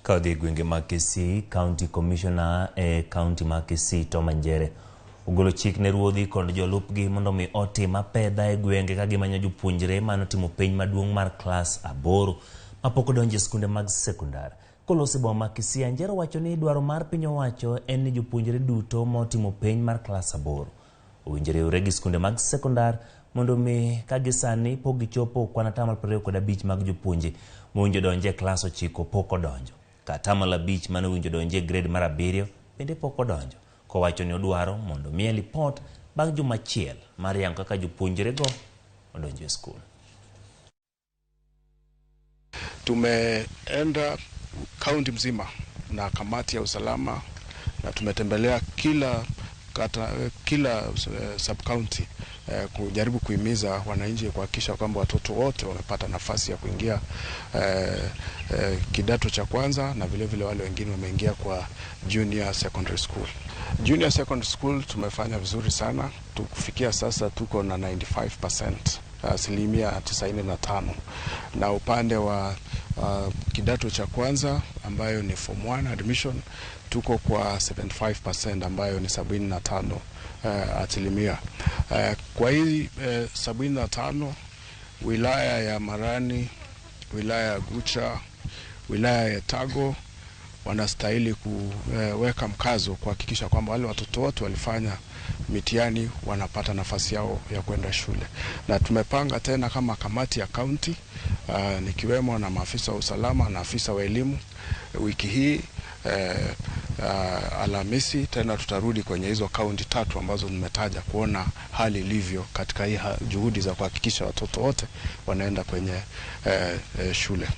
Ka odhi e gwenge mag Kisii, County Commissioner e kaunti ma Kisii Tom Anjere ogolo chik ne ruodhi kod jolupgi mondo mi otim apedha e gwenge ka gimanyo jopuonjre mane otimo penj maduong' mar klas 8 mapok odonjo e skunde mag sekondar. Koloso e boma ma Kisii, Anjero wacho ni dwaro mar piny owacho en ni jopuonjre duto motimo penj mar klas 8 owinjore riwre gi skunde mag sekondar mondo mi ka gisani pok gichopo kwan 25% mag jopuonje mowinjo donjo e klas 9 pok odonjo. Ka 5% mane owinjo donjo e grade mar 7 bende pok odonjo. Kowacho ni odwaro mondo miye lipot bang' juma achiel mar yango kaka jopuonjrego odonjo e skul. Tumeenda kaunti mzima na kamati ya usalama na tumetembelea kila kata, kila sub county kujaribu kuhimiza wananchi kuhakikisha kwamba watoto wote wamepata nafasi ya kuingia kidato cha kwanza na vile vile wale wengine wameingia kwa junior secondary school. Junior secondary school tumefanya vizuri sana, tukufikia sasa tuko na 95%, 95%, na upande wa kidato cha kwanza ambayo ni form 1 admission tuko kwa 75% ambayo ni 75 asilimia. Kwa hii 75, wilaya ya Marani, wilaya ya Gucha, wilaya ya Tago wanastahili kuweka mkazo kuhakikisha kwamba wale watoto wote walifanya mitihani wanapata nafasi yao ya kwenda shule. Na tumepanga tena kama kamati ya county, nikiwemo na maafisa wa usalama na afisa wa elimu, wiki hii Alhamisi tena tutarudi kwenye hizo kaunti 3 ambazo nimetaja kuona hali ilivyo katika hii juhudi za kuhakikisha watoto wote wanaenda kwenye shule.